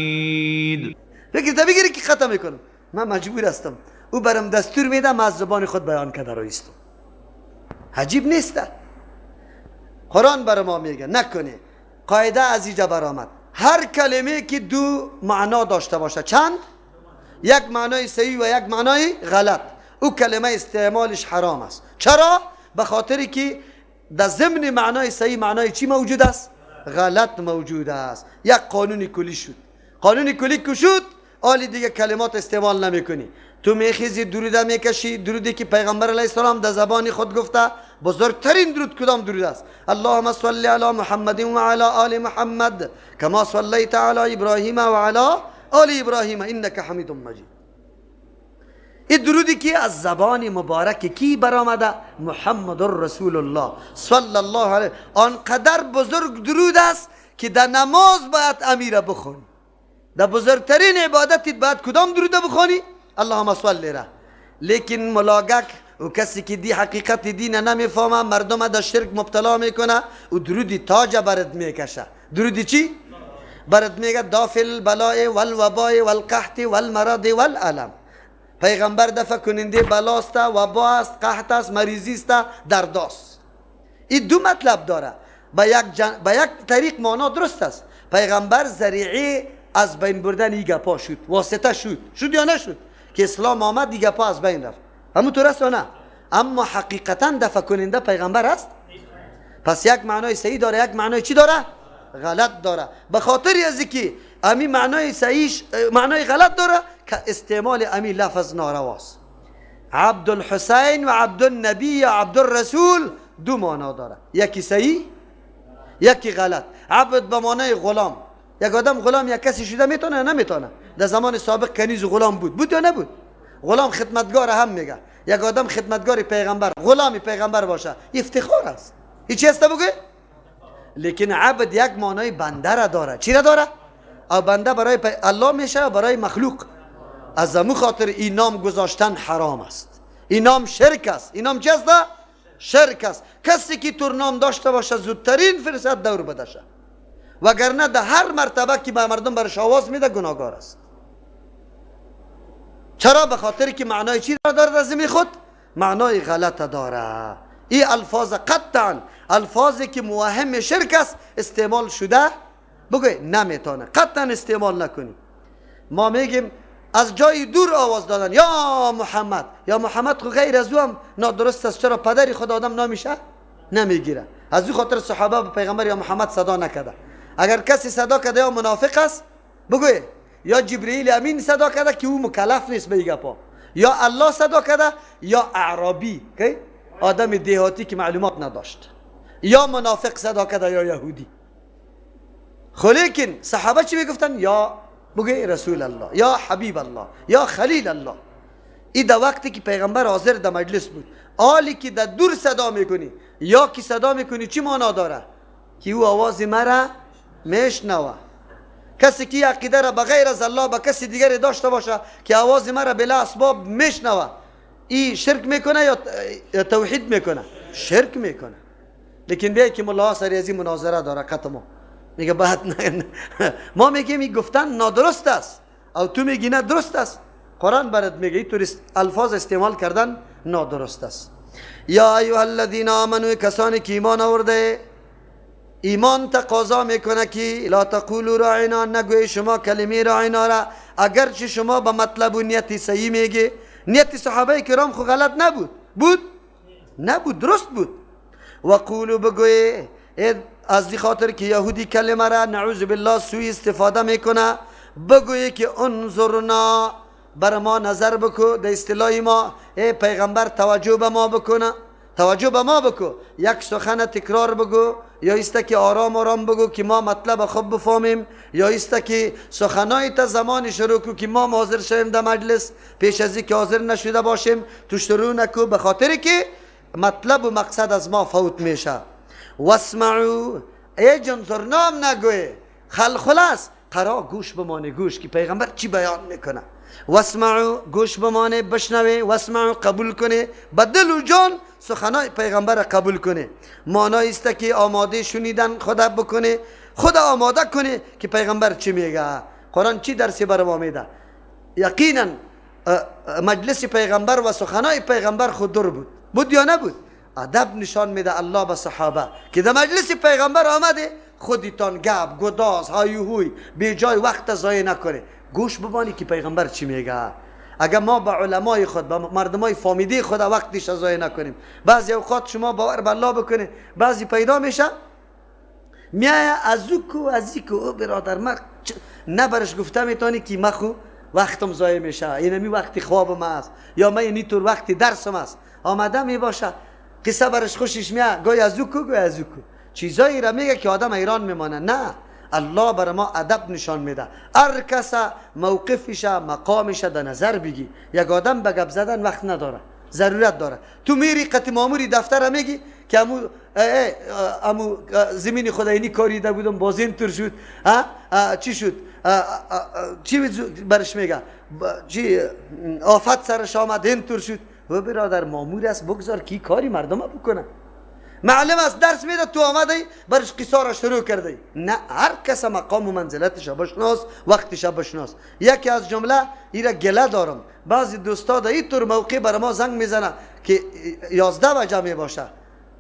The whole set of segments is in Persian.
حمید. فکر تا بگیری که خطا میکنم، من مجبور هستم، او برم دستور میده، من از زبان خود بیان کرده رایستم. عجیب نیست؟ قرآن بر ما میگه نکنی. قاعده از اینجا برآمد، هر کلمه که دو معنا داشته باشه، چند؟ یک معنای صحیح و یک معنای غلط، او کلمه استعمالش حرام است. چرا؟ به خاطر که در ضمن معنای صحیح معنای چی موجود است؟ غلط موجود است. یک قانون کلی شد، قانون کلی که شد، آلی دیگه کلمات استعمال نمیکنی. تو میخیزی درود میکشی، درودی که پیغمبر علیه السلام در زبان خود گفته، بزرگترین درود کدام درود است؟ اللهم صل علی محمد و علی آل محمد کما صلیت علی ابراهیم و علی آل ابراهیم انک حمید مجید. این درودی که از زبان مبارک کی برآمده؟ محمد رسول الله صلی الله علیه. آنقدر بزرگ درود است که در نماز باید امیره بخونی. در بزرگترین عبادتت باید کدام درود بخونی؟ اللهم صل را. لیکن ملاگک و کسی که دی حقیقت دین نمیفهمه، مردم در شرک مبتلا میکنه، و درودی تاج برد میکشه. درودی چی؟ برد میگه دافع البلاء والوباء والقحط والمرض والالم. پیغمبر دفع کننده بلاست، وبا است، قحط است، مریضی است، درد است. این دو مطلب داره. با یک طریق معنا درست است. پیغمبر ذریعه از بین بردن این گپا شد، واسطه شد. شد یا نشد؟ که اسلام آمد این گپا از بین رفت. همونطور است یا نه؟ اما حقیقتا دفع کننده پیغمبر است. پس یک معنای صحیح داره، یک معنای چی داره؟ غلط داره. به خاطر از اینکه امی معنای صحیح معنای غلط داره که استعمال امی لفظ نارواست. عبدالحسین و عبدالنبی یا عبدالرسول دو معنا داره، یکی صحیح یکی غلط. عبد به معنای غلام، یک آدم غلام یک کسی شده میتونه یا نمیتونه؟ در زمان سابق کنیز غلام بود، بود یا نبود؟ غلام خدمتگار هم میگه. یک آدم خدمتگار پیغمبر، غلام پیغمبر باشه، افتخار است. هیچ است بگه؟ لیکن عبد یک معنای بنده را داره. چی را داره؟ او بنده برای الله میشه و برای مخلوق. از امو خاطر این نام گذاشتن حرام است. این نام شرک است. این نام چی است؟ شرک است. کسی که تور نام داشته باشه زودترین فرصت دور بدشه، وگرنه در هر مرتبه که به مردم برش آواز میده گناهگار است. چرا؟ به خاطر که معنای چی را داره؟ از خود معنای غلط داره. این الفاظ قطعا الفاظی که موهم شرک است استعمال شده بگوی نمیتونه، قطعا استعمال نکنی. ما میگیم از جای دور آواز دادن یا محمد یا محمد، خو غیر از او هم نادرست است. چرا؟ پدر خود آدم نامیشه نمیگیره. از او خاطر صحابه به پیغمبر یا محمد صدا نکرده. اگر کسی صدا کرده یا منافق است بگوی، یا جبرئیل امین صدا کرده که او مکلف نیست به این گپا، یا الله صدا کرده، یا اعرابی که آدم دهاتی که معلومات نداشت، یا منافق صدا کرده، یا یهودی. خو لیکن صحابه چی میگفتن؟ یا بگوی رسول الله، یا حبیب الله، یا خلیل الله. این در وقتی که پیغمبر حاضر در مجلس بود. آلی که در دور صدا میکنی یا کی صدا میکنی چی معنا داره؟ که او آواز مرا میشنوه. کسی که عقیده را بغیر از الله به کسی دیگری داشته باشه که آواز مرا بلا اسباب میشنوه، این شرک میکنه یا توحید میکنه؟ شرک میکنه. لیکن بیای که ملا سری از این مناظره داره قطمو میگه بعد ما میگیم این گفتن نادرست است، او تو میگی نه درست است. قرآن برات میگه این الفاظ استعمال کردن نادرست است. یا ایها الذین آمنوا، کسانی که ایمان آورده، ایمان تقاضا میکنه که لا تقولوا راعنا، نگوی شما کلمه راعنا را، اگرچه شما به مطلب و نیت صحیح میگی. نیت صحابه کرام خو غلط نبود، بود؟ نبود، درست بود. وقولوا بگوی، از دی خاطر که یهودی کلمه را نعوذ بالله سوء استفاده میکنه، بگوی که انظرنا، بر ما نظر بکو. در اصطلاح ما ای پیغمبر توجه به ما بکنه، توجه به ما بکو، یک سخن تکرار بگو، یا ایسته که آرام آرام بگو که ما مطلب خوب بفهمیم، یا ایسته که سخنای تا زمان شروع کو که ما حاضر شویم در مجلس، پیش از اینکه حاضر نشده باشیم تو شروع نکو، به خاطر که مطلب و مقصد از ما فوت میشه. واسمعوا، ای جنظرنام نگوی، خلخلاص قرا گوش بمانه، گوش که پیغمبر چی بیان میکنه. واسمعوا، گوش بمانه، بشنوه، واسمعوا قبول کنه، به دل و جان سخنای پیغمبر قبول کنه. معنای است که آماده شنیدن خدا بکنه، خدا آماده کنه که پیغمبر چی میگه. قرآن چی درسی بر ما میده؟ یقینا مجلس پیغمبر و سخنای پیغمبر خود در بود، بود یا نبود؟ ادب نشان میده الله به صحابه که در مجلس پیغمبر آمده خودتان گپ گداز های هوی بی جای وقت ضایع نکنه، گوش ببانی که پیغمبر چی میگه. اگر ما به علمای خود، به مردمای فامیده خود وقتش ضایع نکنیم، بعضی اوقات شما باور به الله بکنه، بعضی پیدا میشه میایه از او کو از ای کو، او برادر من نه برش گفته میتونی که مخو وقتم ضایع میشه، اینمی وقتی خواب ما است یا من اینی طور وقتی درسم است، آمده میباشه قصه برش خوشش میاد، گوی از او کو گوی از او کو، چیزایی را میگه که آدم ایران میمانه. نه، الله بر ما ادب نشان میده. هر کس موقفش مقامش در نظر بگی. یک آدم به گپ زدن وقت نداره، ضرورت داره. تو میری قطع ماموری دفتر میگی که امو زمین خداینی کاری ده بودم باز اینطور شد، چی شد، چی برش میگه، چی آفت سرش آمد اینطور شد. و برادر مامور است، بگذار کی کاری مردم بکنه. معلم است درس میده، تو آمده برش قصه را شروع کرده. نه، هر کس مقام و منزلتش بشناس، وقتش بشناس. یکی از جمله ایرا گله دارم، بعضی دوستا در اینطور موقع بر ما زنگ میزنه که 11 بجه میباشه.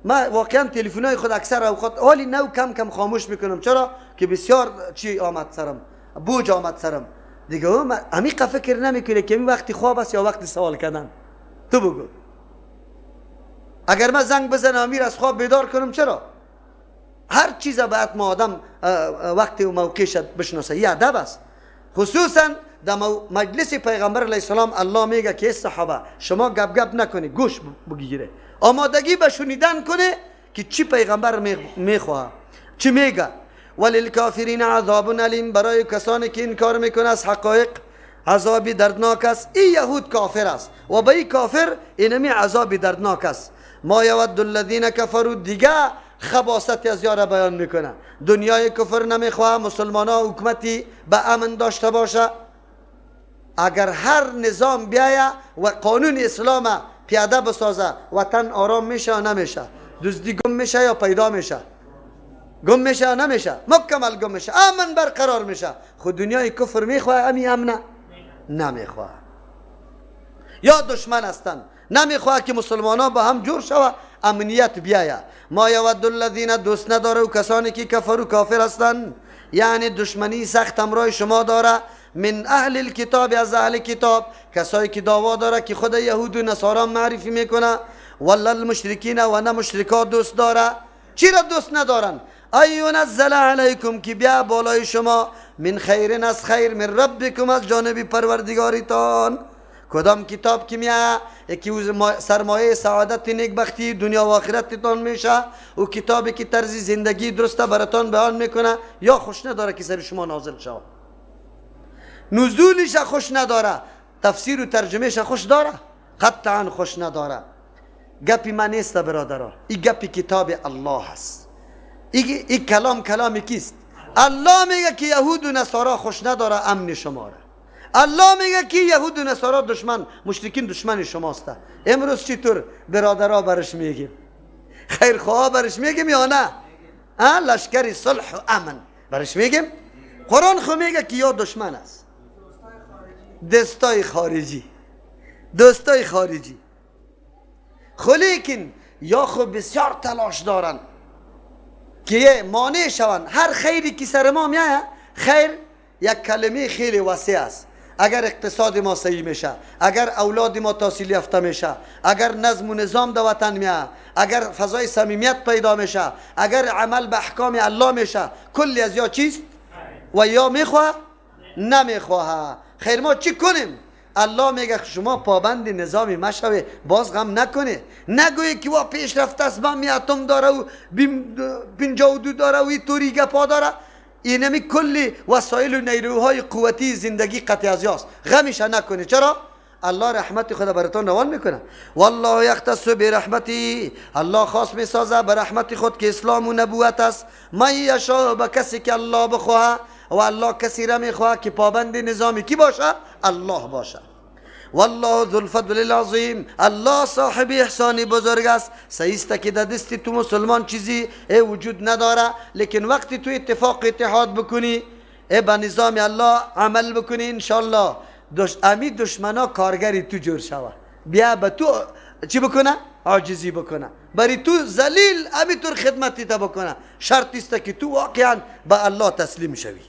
ما واقعا تلفن‌های خود اکثر اوقات حالی نو کم کم خاموش میکنم، چرا که بسیار چی آمد سرم، بوج آمد سرم دیگه. عمیق فکر نمیکنه که این وقتی خواب است یا وقتی سوال کردن. تو بگو اگر من زنگ بزنم امیر از خواب بیدار کنم، چرا؟ هر چیز باید ما آدم وقتی و موقعش بشناسه. یه ادب است. خصوصا در مجلس پیغمبر علیه السلام الله میگه که صحابه شما گپ گپ نکنی، گوش بگیره، آمادگی به شنیدن کنه که چی پیغمبر میخواه، چی میگه. وللکافرین عذاب الیم، برای کسانی که انکار میکنه از حقایق عذاب دردناک است. این یهود کافر است و به این کافر اینمی عذاب دردناک است. ما یود الذین کفروا، دیگه خباثت از یاره بیان میکنه. دنیای کفر نمیخواه مسلمان ها حکومتی به امن داشته باشه. اگر هر نظام بیایه و قانون اسلام پیاده بسازه، وطن آرام میشه یا نمیشه؟ دزدی گم میشه یا پیدا میشه؟ گم میشه یا نمیشه؟ مکمل گم میشه، امن برقرار میشه. خود دنیای کفر میخواه امی امنه نمیخواه. یا دشمن هستند، نمیخواه که مسلمان ها با هم جور شوه، امنیت بیایه. ما یود الذین، دوست نداره و کسانی که کفرو کافر هستند، یعنی دشمنی سخت همراه شما داره. من اهل الکتاب، از اهل کتاب، کسایی که دعوا داره که خود یهود و نصارا معرفی میکنه. ولا المشرکین، و نه مشرکا دوست داره. چی را دوست ندارن؟ ای ینزل علیکم، که بیا بالای شما، من خیر، از خیر، من ربکم، از جانب پروردگاریتان. کدام کتاب که میه یکی سرمایه سعادت نیکبختی دنیا و آخرتتان میشه، و کتابی که طرز زندگی درسته براتان بیان میکنه، یا خوش نداره که سر شما نازل شود. نزولش خوش نداره، تفسیر و ترجمهش خوش داره؟ قطعا خوش نداره. گپی من نیست برادرها، این گپی کتاب الله است. این کلام کلام کیست؟ الله میگه که یهود و نصارا خوش نداره امن شما را. الله میگه که یهود و نصارا دشمن، مشرکین دشمن شماست. امروز چطور برادرها برش میگیم؟ خیرخواه برش میگیم یا نه؟ لشکر صلح و امن برش میگیم؟ قرآن خو میگه که یا دشمن است. دستای خارجی، دوستای خارجی، خو لیکن یا خو بسیار تلاش دارن که مانع شوند هر خیری که سر ما میایه. خیر یک کلمه خیلی وسیع است. اگر اقتصاد ما صحیح میشه، اگر اولاد ما تحصیل یافته میشه، اگر نظم و نظام در وطن میایه، اگر فضای صمیمیت پیدا میشه، اگر عمل به احکام الله میشه، کلی از یا چیست و یا میخواه نمیخواه. خیر ما چی کنیم؟ الله میگه شما پابند نظامی مشوی، باز غم نکنه، نگویی که وا پیشرفت است، بم اتم داره و 52 داره و اینطوری گپا داره. اینمی کلی وسایل و نیروهای قوتی زندگی قطع از یاست، غمش نکنه. چرا؟ الله رحمت خدا براتون روان میکنه. والله یختص برحمتی، الله خاص میسازه به رحمت خود که اسلام و نبوت است. من یشاء، به کسی که الله بخواه، و الله کسی را میخواه که پابند نظامی کی باشه؟ الله باشه. والله ذو الفضل العظیم، الله صاحب احسان بزرگ است. صحیح است که در دست تو مسلمان چیزی وجود نداره، لیکن وقتی تو اتفاق اتحاد بکنی، ای به نظام الله عمل بکنی انشالله امی دشمنا کارگری تو جور شوه، بیا به تو چی بکنه؟ عاجزی بکنه، بری تو ذلیل امی طور خدمتی تا بکنه. شرط است که تو واقعا به الله تسلیم شوی.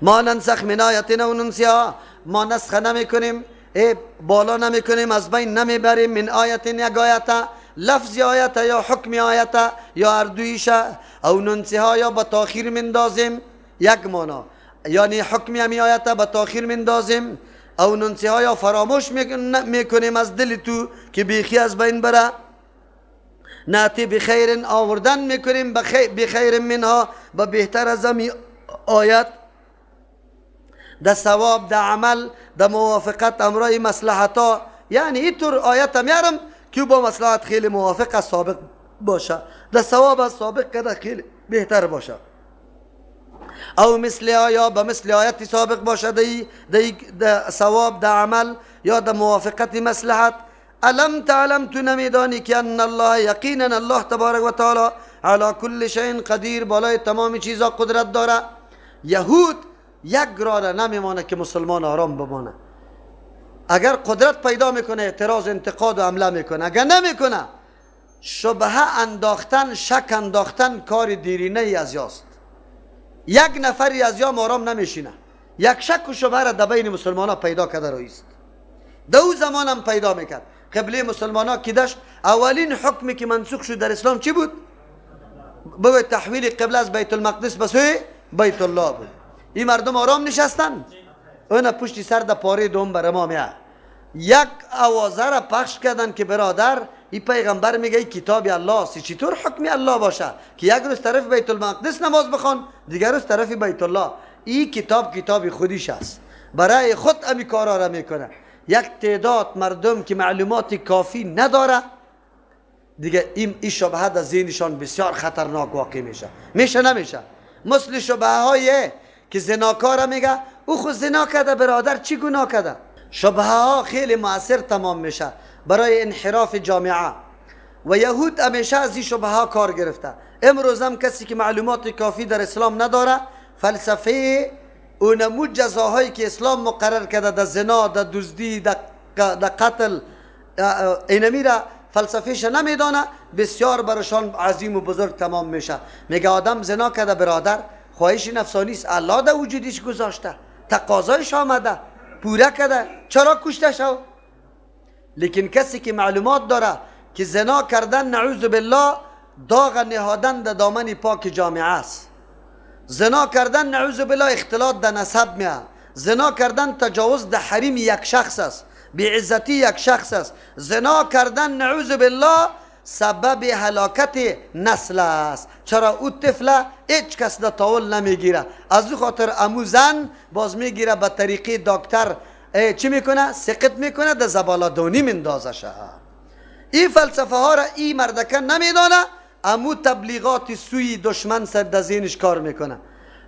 ما ننسخ من آیت او ننسیها، ما نسخ نمیکنیم، ای بالا نمیکنیم، از بین نمیبریم. من آیت یک آیت، لفظ آیت یا حکم آیت یا اردویش، او ننسیها یا به تاخیر مندازیم. یک معنا یعنی حکمی همی آیت به تاخیر مندازیم، او ننسیها یا فراموش میکنیم از دل تو که بیخی از بین بره. ناتی بخیر آوردن میکنیم، بخیر منها به بهتر از همی آیت، ده ثواب، ده عمل، ده موافقت امرای مصلحتا. یعنی اینطور آیت میارم که با مصلحت خیلی موافق از سابق باشه، ده ثواب از سابق کده خیلی بهتر باشه. او مثل آیا به مثل آیت سابق باشه، ده ثواب، ده عمل یا ده موافقت مصلحت. الم تعلم تو نمیدانی که ان الله یقینا الله تبارک و تعالی علی کل شیء قدیر، بالای تمام چیزا قدرت داره. یهود یک راه نمیمانه که مسلمان آرام بمانه. اگر قدرت پیدا میکنه اعتراض، انتقاد و حمله میکنه، اگر نمیکنه شبهه انداختن، شک انداختن کار دیرینه ای از یاست. یک نفری از یام آرام نمیشینه، یک شک و شبهه را در بین مسلمان ها پیدا کرده رویست. در او زمان هم پیدا میکرد. قبله مسلمان ها که داشت، اولین حکمی که منسوخ شد در اسلام چی بود؟ بگوی تحویل قبله از بیت المقدس به سوی بیت الله بود. این مردم آرام نشستن، اون پشتی سر در پاره دوم بر ما میاد. یک آوازه را پخش کردن که برادر این پیغمبر میگه این کتاب الله است، چطور حکمی الله باشه که یک روز طرف بیت المقدس نماز بخوان، دیگر روز طرف بیت الله؟ این کتاب کتاب خودیش است، برای خود امی کارا را میکنه. یک تعداد مردم که معلومات کافی نداره دیگه، این شبهه در ذهنشان بسیار خطرناک واقع میشه. میشه نمیشه؟ مثل شبهه های که زناکار میگه او خود زنا کرده، برادر چی گناه کرده؟ شبهه ها خیلی مؤثر تمام میشه برای انحراف جامعه. و یهود همیشه از این شبهه ها کار گرفته. امروز هم کسی که معلومات کافی در اسلام نداره، فلسفه اونمو جزاهایی که اسلام مقرر کرده در زنا، در دزدی، در قتل، اینمی را فلسفهش نمیدانه، بسیار برشان عظیم و بزرگ تمام میشه. میگه آدم زنا کرده برادر، خواهش نفسانی است، الله در وجودش گذاشته، تقاضایش آمده، پوره کرده، چرا کشته شو؟ لیکن کسی که معلومات داره که زنا کردن نعوذ بالله داغ نهادن در دامن پاک جامعه است، زنا کردن نعوذ بالله اختلاط در نسب میاد، زنا کردن تجاوز در حریم یک شخص است، بیعزتی یک شخص است، زنا کردن نعوذ بالله سبب هلاکت نسل است. چرا او طفل هیچ کس در تاول نمیگیره، از او خاطر امو زن باز میگیره به طریقه دکتر چی میکنه؟ سقط میکنه، در زباله‌دانی مندازشه. این فلسفه ها را این مردکه نمیدانه، امو تبلیغات سوی دشمن سر در ذهنش کار میکنه.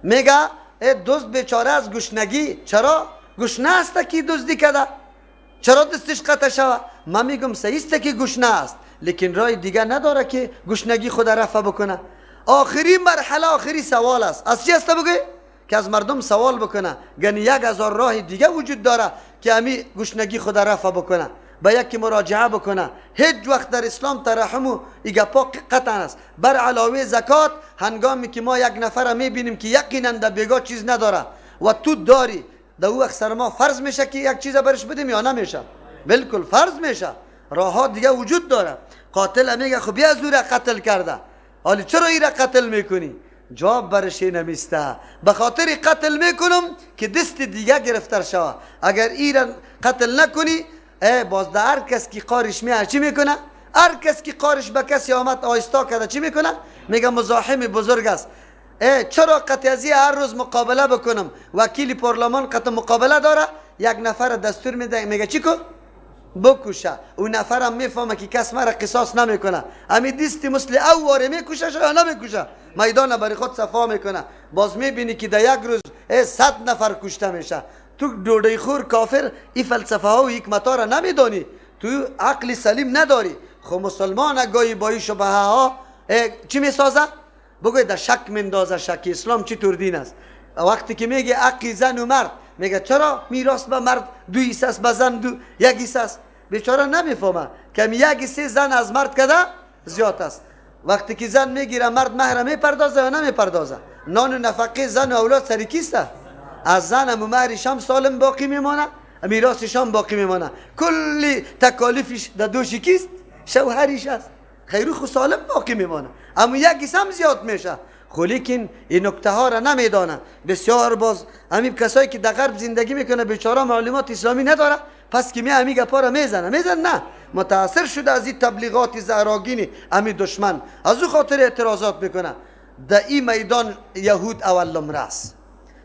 میگه ای دزد بیچاره از گشنگی، چرا گشنه است که دزدی کرده؟ چرا دستش قطع شوه؟ من میگم صحیح است که گشنه است، لیکن راه دیگه نداره که گشنگی خود رفع بکنه. آخری مرحله، آخری سوال است. از چی است بگه؟ که از مردم سوال بکنه. یعنی 1000 راه دیگه وجود داره که امی گشنگی خود رفع بکنه، با یکی مراجعه بکنه. هیچ وقت در اسلام ترحم و ایگپا قطعا است. بر علاوه زکات، هنگامی که ما یک نفر میبینیم که یقینا در بیگاه چیز نداره و تو داری، در او وقت سر ما فرض میشه که یک چیز برش بدیم یا نمیشه؟ بالکل فرض میشه. راه ها دیگه وجود داره. قاتل میگه خب بیا زور قتل کرده، حالی چرا ایره قتل میکنی؟ جواب برش نمیسته، به خاطر قتل میکنم که دست دیگه گرفتار شوه. اگر ایره قتل نکنی، باز ده هر کس که قارش میه چی میکنه؟ هر کس که قارش به کسی آمد آیستا کرده چی میکنه؟ میگه مزاحم بزرگ است. چرا قطعی هر روز مقابله بکنم؟ وکیل پارلمان قطع مقابله داره، یک نفر دستور میده میگه چی کو؟ بکشه. اون نفرم میفهمه که کس مرا قصاص نمیکنه، امی دیستی مثل او واره میکشه یا نمیکشه، میدان برای خود صفا میکنه. باز میبینی که در یک روز 100 نفر کشته میشه. تو ډوډۍ خور کافر این فلسفه ها و حکمت ها را نمیدانی، تو عقل سلیم نداری. خب مسلمان گاهی با این شبهه ها چی میسازه؟ بگوی در شک مندازه. شک اسلام چی طور دین است؟ وقتی که میگه حق زن و مرد، میگه چرا میراث به مرد دو حصه است، به زن دو یک حصه است. بیچاره نمیفهمه که یک حصه زن از مرد کده زیاد است. وقتی که زن میگیره مرد مهر میپردازه یا نمیپردازه؟ نان و نفقه زن و اولاد سر کیست؟ از زن هم مهرش هم سالم باقی میمانه، میراثش هم باقی میمانه، کلی تکالیفش در دوش کیست؟ شوهرش است. خیرو خو سالم باقی میمانه، اما یک حصه هم زیاد میشه. خو لیکن این نکته ها را نمیدانه. بسیار باز همین کسایی که در غرب زندگی میکنه بیچاره معلومات اسلامی نداره، پس که می همی گپا را میزنه نه، متاثر شده از این تبلیغات زهراگین همی دشمن، از او خاطر اعتراضات میکنه. در این میدان یهود اول نمره است.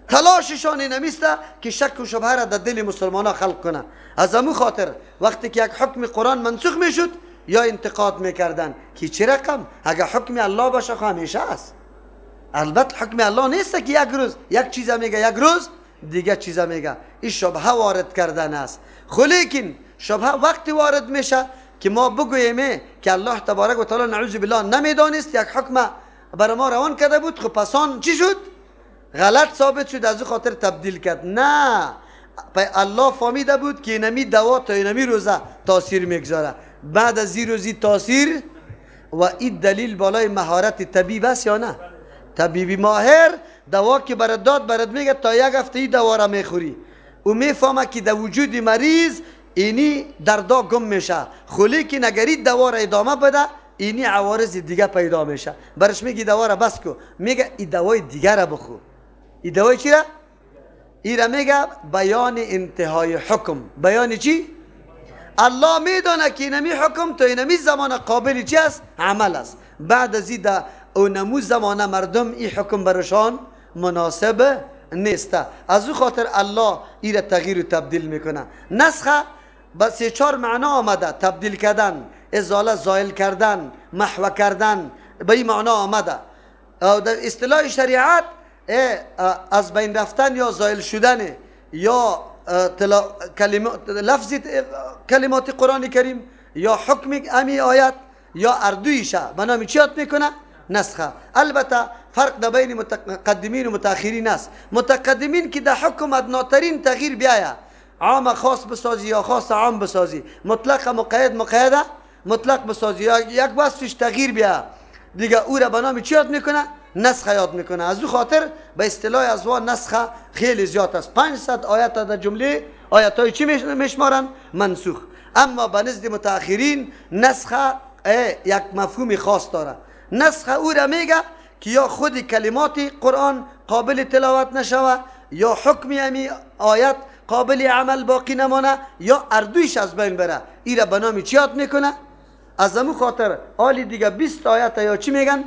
تلاششان نمیسته که شک و شبهه را در دل مسلمان ها خلق کنه. از امو خاطر وقتی که یک حکم قرآن منسوخ میشد یا انتقاد میکردن که چه رقم، اگر حکم الله باشه خو همیشه است. البته حکم الله نیست که یک روز یک چیز میگه یک روز دیگه چیز میگه. این شبهه وارد کردن است. خو لیکن شبهه وقتی وارد میشه که ما بگوییم که الله تبارک و تعالی نعوذ بالله نمیدانست، یک حکم برای ما روان کرده بود، خب پسان چی شد؟ غلط ثابت شد، از او خاطر تبدیل کرد. نه، الله فهمیده بود که اینمی دوا تا اینمی روزه تاثیر میگذاره، بعد از این روزی تاثیر. و این دلیل بالای مهارت طبیب است یا نه؟ طبیبی ماهر دوا که برات داد برات میگه تا یک هفته این دوا را میخوری، او میفهمه که در وجود مریض اینی دردا گم میشه، خو لیکن اگر این دوا را ادامه بده اینی عوارض دیگه پیدا میشه. برش میگی دوا را بس کو، میگه این دوای دیگه را بخور. این دوای چی را؟ این را میگه بیان انتهای حکم. بیان چی؟ الله میدانه که اینمی حکم تا اینمی زمان قابل چی است؟ عمل است. بعد از این اونمو زمانه مردم این حکم برشان مناسب نیست. از او خاطر الله این را تغییر و تبدیل میکنه. نسخه با سه چهار معنا آمده: تبدیل کردن، ازاله زائل کردن، محو کردن، به این معنا آمده. در اصطلاح شریعت از بین رفتن یا زائل شدن یا لفظ کلمات قرآن کریم یا حکم امی آیت یا اردویشه به نام چی یاد میکنه؟ نسخه. البته فرق در بین متقدمین و متأخرین است. متقدمین که در حکم ادناترین تغییر بیاید، عام خاص بسازی یا خاص عام بسازی، مطلق مقید مقیده مطلق بسازی، یا یک وصفش تغییر بیاید، دیگه او را به نام چی یاد میکنه؟ نسخه یاد میکنه. از او خاطر به اصطلاح از وا نسخه خیلی زیاد است. 500 آیت در جمله آیت های چی میشمارن؟ منسوخ. اما به نزد متأخرین نسخه یک مفهوم خاص داره. نسخه او را میگه که یا خود کلمات قرآن قابل تلاوت نشوه، یا حکم امی آیت قابل عمل باقی نمانه، یا اردویش از بین بره. ای را به نام چی یاد میکنه؟ از امو خاطر آلی دیگه 20 آیت یا چی میگن؟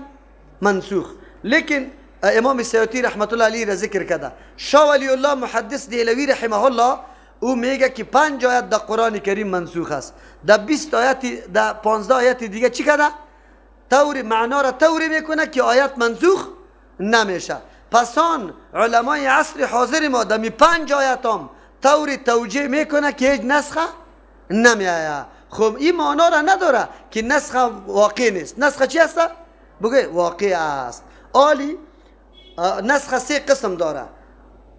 منسوخ. لیکن امام سیوطی رحمت الله علیه را ذکر کرده. شاه ولی الله محدث دهلوی رحمه الله او میگه که 5 آیت در قرآن کریم منسوخ است. در 20 آیت، در 15 آیت دیگه چی کرده؟ طور معنا را طوری میکنه که آیت منسوخ نمیشه. پس آن علمای عصر حاضر ما در 5 آیت هم طور توجیه میکنه که هیچ نسخه نمیآید. خب این معنا را نداره که نسخه واقع نیست. نسخه چی است؟ بگه واقع است. آلی نسخه سه قسم داره: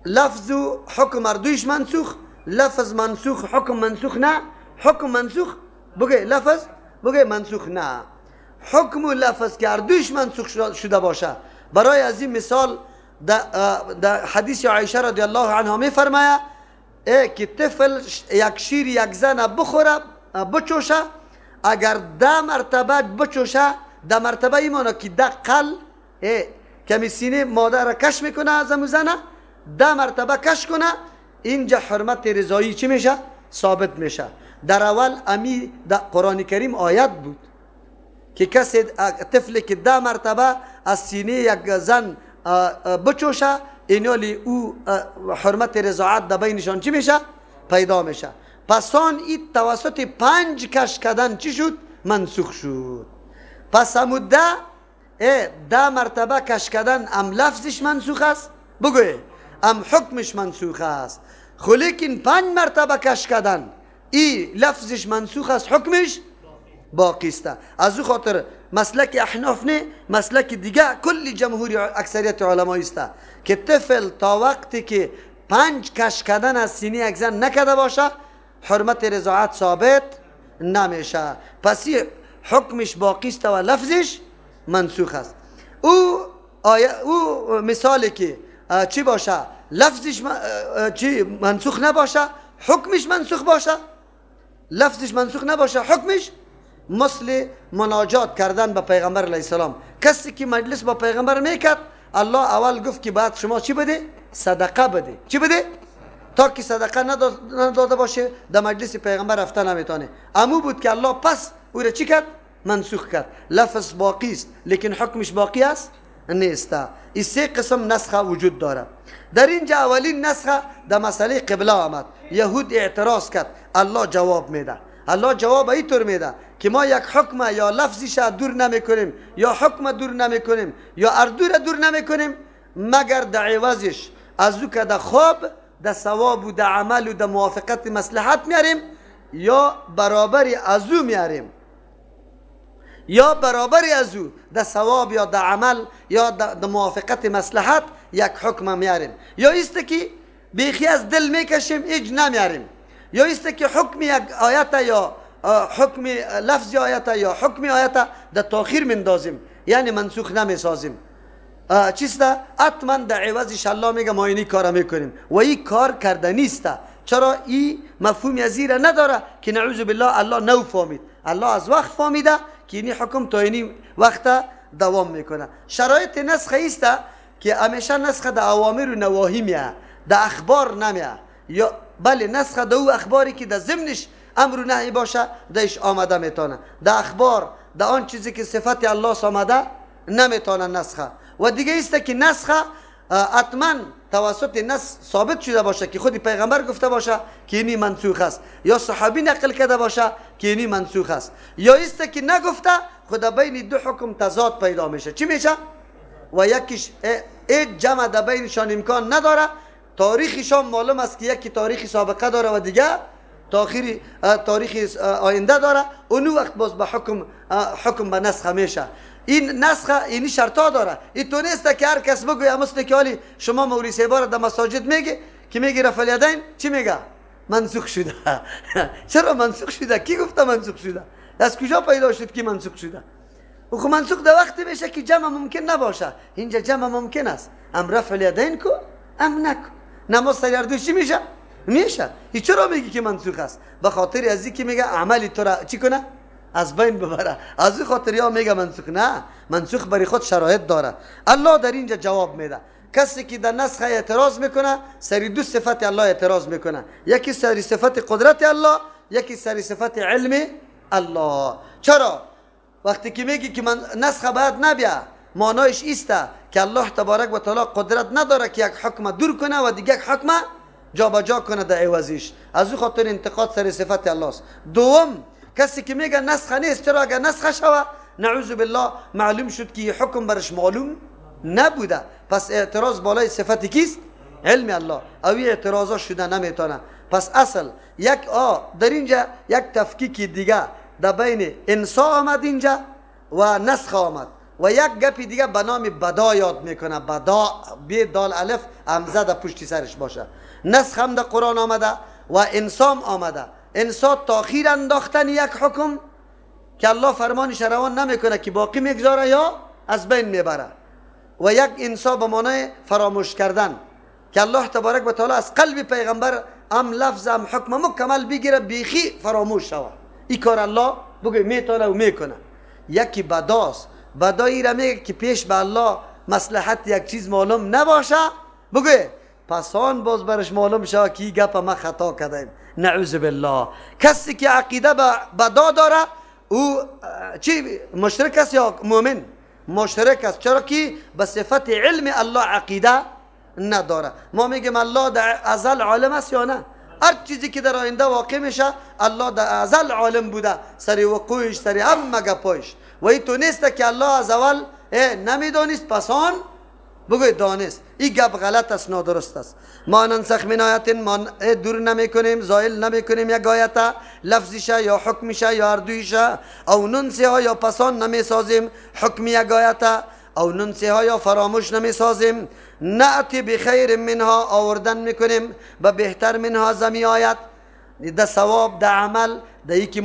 لفظ و حکم اردویش منسوخ، لفظ منسوخ حکم منسوخ نه، حکم منسوخ بگه لفظ بگه منسوخ نه، حکم و لفظ که اردویش منسوخ شده باشه. برای از این مثال در حدیث عایشه رضی الله عنها میفرمایه که طفل یک شیر یک زن بخوره بچوشه، اگر 10 مرتبه بچوشه، 10 مرتبه ایمانا که 10 قل کمی سینه مادر را کش میکنه از امو زنه، 10 مرتبه کش کنه، اینجا حرمت رضایی چی میشه؟ ثابت میشه. در اول امی در قرآن کریم آیت بود که کسی طفلی که 10 مرتبه از سینه یک زن بچوشه، اینالی او حرمت رضاعت در بینشان چی میشه؟ پیدا میشه. پس آن این توسط 5 کش کردن چی شد؟ منسوخ شد. پس همو 10 مرتبه کش کردن هم لفظش منسوخ است، بگوی هم حکمش منسوخ است. خو لیکن 5 مرتبه کش کردن ای لفظش منسوخ است، حکمش باقی است. از او خاطر مسلک احناف نه، مسلک دیگه کل جمهوری اکثریت علمایی است که طفل تا وقتی که 5 کش کردن از سینه یک زن نکرده باشه حرمت رضاعت ثابت نمیشه. پس حکمش باقی است و لفظش منسوخ است. او آیه او مثالی که چی باشه لفظش چی منسوخ نباشه حکمش منسوخ باشه، لفظش منسوخ نباشه حکمش، مثل مناجات کردن به پیغمبر علیه السلام. کسی که مجلس با پیغمبر میکرد الله اول گفت که بعد شما چی بده؟ صدقه بده. چی بده؟ تا که صدقه نداده باشه در مجلس پیغمبر رفته نمیتونه. امو بود که الله پس او را چی کرد؟ منسوخ کرد. لفظ باقی است لیکن حکمش باقی است نیست. این سه قسم نسخه وجود داره. در اینجا اولین نسخه در مسئله قبله آمد. یهود اعتراض کرد، الله جواب میده. الله جواب اینطور میده که ما یک حکم یا لفظش دور نمیکنیم یا حکم دور نمیکنیم یا اردو را دور نمیکنیم مگر در عوضش از او که در خواب در ثواب و در عمل و در موافقت مصلحت میاریم یا برابر از او میاریم یا برابر از او در ثواب یا در عمل یا در موافقت مصلحت یک حکم میاریم، یا ایست که بیخی از دل میکشیم هیچ نمیاریم، یا ایست که حکم یک آیت یا حکم لفظ آیت یا حکم آیت در تاخیر مندازیم، یعنی منسوخ نمیسازیم. چیست؟ حتما در عوضش الله میگه ما اینی کار میکنیم و این کار کرده نیست. چرا؟ این مفهوم از این نداره که نعوذ بالله الله نو فهمید. الله از وقت فهمیده که اینی حکم تا اینی وقت دوام میکنه. شرایط نسخ ایست که همیشه نسخ در اوامر و نواهی میه، در اخبار نمیه، یا بله نسخ در او اخباری که در ضمنش امر و نهی باشه درش آمده میتونه. در اخبار در آن چیزی که صفت الله آمده نمیتونه نسخه. و دیگه ایست که نسخه حتما توسط نص ثابت شده باشه که خود پیغمبر گفته باشه که اینی منسوخ است، یا صحابی نقل کرده باشه که اینی منسوخ است، یا ایست که نگفته خدا بین دو حکم تضاد پیدا میشه. چی میشه؟ و یکیش هیچ جمع در بینشان امکان نداره، تاریخشان معلوم است که یکی تاریخ سابقه داره و دیگه تاریخ آینده داره. اونو وقت باز به حکم به نسخ میشه. این نسخه اینی شرطا داره. این تو نیست که هر کس بگوید مثل که حالی شما مولوی صاحب در مساجد میگه که میگه رفع الیدین چی میگه؟ منسوخ شده. چرا منسوخ شده؟ کی گفته منسوخ شده؟ از کجا پیدا شد که منسوخ شده؟ و خب منسوخ در وقتی میشه که جمع ممکن نباشه. اینجا جمع ممکن است، ام رفع الیدین کو ام نکو. نماز سر دو چی میشه؟ میشه. چرا میگی که منسوخ است؟ به خاطر از اینکه میگه عملی تو را چی کنه؟ از بین ببره. از این خاطر یا میگه منسوخ. نه، منسوخ برای خود شرایط داره. الله در اینجا جواب میده. کسی که در نسخ اعتراض میکنه سری دو صفت الله اعتراض میکنه، یکی سری صفت قدرت الله، یکی سری صفت علم الله. چرا؟ وقتی که میگی که من نسخ باید نبیا، معنایش ایسته که الله تبارک و تعالی قدرت نداره که یک حکم دور کنه و دیگه یک حکم جابجا کنه در عوضش. از او خاطر انتقاد سر صفت الله است. دوم، کسی که میگه نسخ نیست، چرا اگر نسخ شوه نعوذ بالله معلوم شد که حکم برش معلوم نبوده، پس اعتراض بالای صفت کیست؟ علم الله. او اعتراضا شده نمیتونه. پس اصل یک در اینجا یک تفکیک دیگه در بین انسا آمد اینجا و نسخ آمد، و یک گپی دیگه به نام بدا یاد میکنه. بدا بی دال الف همزه در پشتی سرش باشه. نسخ هم در قرآن آمده و انسام آمده. انسا تاخیر انداختن یک حکم که الله فرمانش روان نمیکنه که باقی میگذاره یا از بین میبره، و یک انسا به معنای فراموش کردن که الله تبارک و تعالی از قلب پیغمبر ام لفظ ام حکم مکمل بگیره بیخی فراموش شوه. این کار الله بگه میتونه و میکنه. یکی بداست. بدایی را میگه که پیش به الله مصلحت یک چیز معلوم نباشه، بگه پسان باز برش معلوم شوه که این گپ ما خطا کردیم. نعوذ بالله. کسی که عقیده به بدا داره او چی مشرک است یا مؤمن؟ مشرک است. چرا که به صفت علم الله عقیده نداره. ما میگیم الله در ازل عالم است یا نه؟ هر چیزی که در آینده واقع میشه الله در ازل عالم بوده، سر وقوعش، سر همه گپایش. و این تو نیست که الله از اول نمیدانست پسان بگوی دانست. این گپ غلط است، نادرست است. ما ننسخ من آیت، ما دور نمی کنیم، زائل نمی کنیم یک آیت، لفظیشه یا حکمیشه یا هر او ننسیها یا پسان نمی سازیم حکم یک آیت، او ننسیها یا فراموش نمی سازیم. نأتی بخیر منها، آوردن میکنیم به بهتر منها زمی آیت، ده ثواب، ده عمل، ده یکی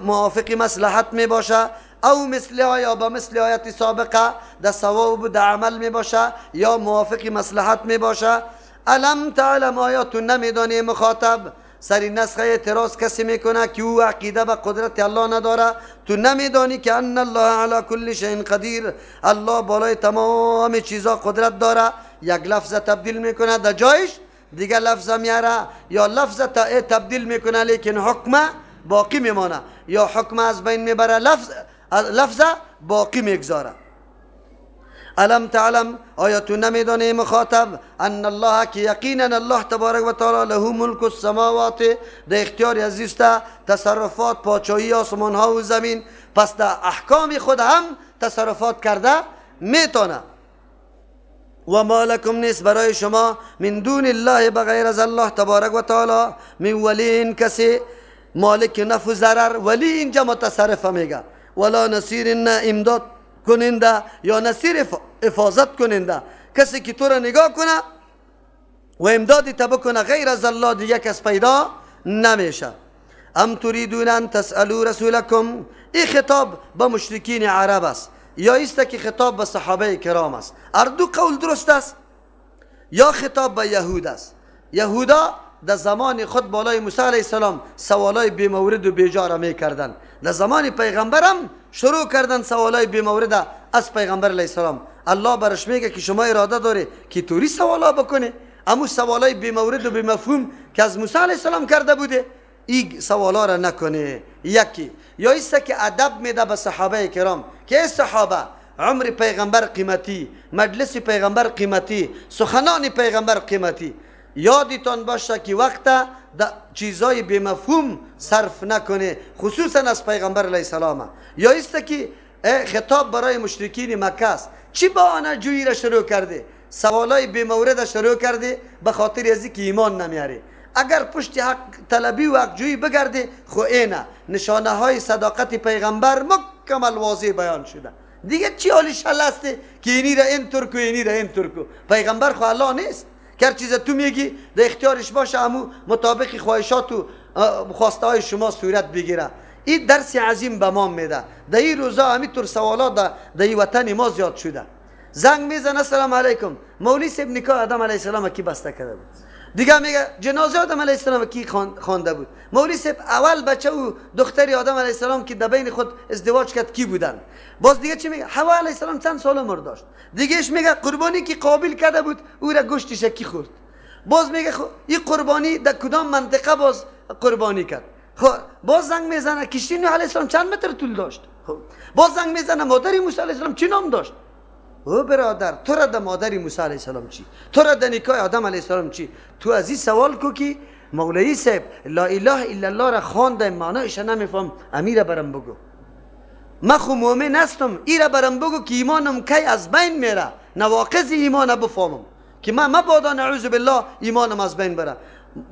موافق مصلحت می باشه، او مثلها یا با مثل آیت سابقه، ده ثواب ده عمل می باشه یا موافق مصلحت می باشه. الم تعلم، آیا تو نمیدانی مخاطب؟ سری نسخه اعتراض کسی میکنه که او عقیده به قدرت الله نداره. تو نمیدانی که ان الله علی کل شیء قدیر، الله بالای تمام چیزا قدرت داره. یک لفظ تبدیل میکنه در جایش دیگه لفظ میاره، یا لفظ تبدیل میکنه لیکن حکم باقی میمانه، یا حکم از بین میبره لفظ باقی میگذاره. الم تعلم، آیا تو نمیدانی مخاطب؟ ان الله، که یقینا الله تبارک و تعالی له ملک السماوات، در اختیار عزیز تصرفات پادشاهی آسمان ها و زمین، پس در احکام خود هم تصرفات کرده میتونه. و ما لکم، نیست برای شما، من دون الله، بغیر از الله تبارک و تعالی، من ولی، کسی مالک نفع و ضرر. ولی اینجا متصرف میگه، ولا نصیر، نه امداد کننده یا نصیر حفاظت کننده، کسی که تو را نگاه کنه و امدادی تا بکنه غیر از الله دیگه کس پیدا نمیشه. ام تريدون ان تسألوا رسولكم، این خطاب به مشرکین عرب است یا ایست که خطاب به صحابه کرام است؟ هر دو قول درست است. یا خطاب به یهود است. یهودا در زمان خود بالای موسی علیه السلام سوالای بیمورد و بیجا را میکردن. در زمان پیغمبرم شروع کردن سوالای بیمورد از پیغمبر علیه السلام. الله برش میگه که شما اراده داره که توری سوالا بکنه، امو سوالای بیمورد و بیمفهوم که از موسی علیه السلام کرده بوده این سوالا را نکنه. یکی یا ایست که ادب میده به صحابه کرام که ای صحابه، عمر پیغمبر قیمتی، مجلس پیغمبر قیمتی، سخنان پیغمبر قیمتی، یادتان باشه که وقت چیزای بی‌مفهوم صرف نکنه، خصوصا از پیغمبر علیه السلام. یا ایست که خطاب برای مشرکین مکه است. چی بهانه جویی را شروع کرده، سوالای بی‌مورد شروع کرده به خاطر از که ایمان نمیاره. اگر پشت حق طلبی و حق جویی بگرده خو اینه نشانه های صداقت پیغمبر مکمل واضح بیان شده. دیگه چی حالی شل است که اینی را این ترکو اینی را این ترکو؟ پیغمبر خو الله نیست که هر چیز تو میگی در اختیارش باشه، امو مطابق خواهشات و خواسته های شما صورت بگیره. این درس عظیم به ما میده. در این روزا همینطور سوالات در این وطن ما زیاد شده. زنگ میزنه السلام علیکم، مولوی صاحب نکاح آدم علیه السلام کی بسته کرده بود؟ دیگه میگه جنازه آدم علیه السلام کی خوانده بود؟ مولوی صاحب اول بچه و دختری آدم علیه السلام که در بین خود ازدواج کرد کی بودن؟ باز دیگه چی میگه؟ حوا علیه السلام چند سال عمر داشت؟ دیگهش میگه قربانی که قابل کرده بود او را گوشتش کی خورد؟ باز میگه این قربانی در کدام منطقه باز قربانی کرد؟ خب باز زنگ میزنه کشتی نوح علیه السلام چند متر طول داشت؟ خب باز زنگ میزنه مادر موسی علیه السلام چی نام داشت؟ او برادر، تو را در مادر موسی علیه السلام چی؟ تو را در نکاح آدم علیه السلام چی؟ تو از این سوال کو که مولوی صاحب لا اله الا الله را خواندم معنایش نمیفهم، امیره برم بگو. من خو مؤمن هستم، ایره برم بگو که ایمانم کی از بین میره، نواقض ایمان بفهمم که من مبادا نعوذ بالله ایمانم از بین بره.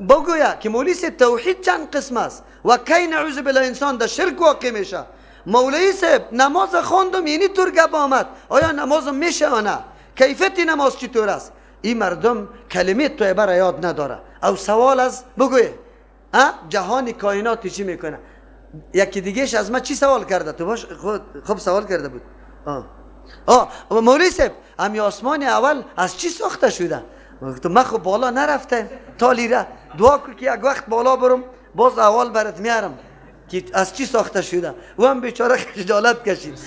بگویا که مولوی صاحب توحید چند قسم است و کی نعوذ بالله انسان در شرک واقع میشه. مولوی صاحب نماز خواندم یعنی طور گپ آمد، آیا نمازم میشه یا نه؟ کیفیت نماز چطور است؟ این مردم کلمه طیبه را یاد نداره. او سوال از بگوی جهان کائنات چی میکنه؟ یکی دیگهش از ما چی سوال کرده؟ تو باش خب سوال کرده بود. مولوی صاحب امی آسمان اول از چی ساخته شده؟ گفتم من خب بالا نرفته تا لیره، دعا کن که یک وقت بالا برم باز اول برات میارم که از چی ساخته شده. او هم بیچاره خجالت کشید.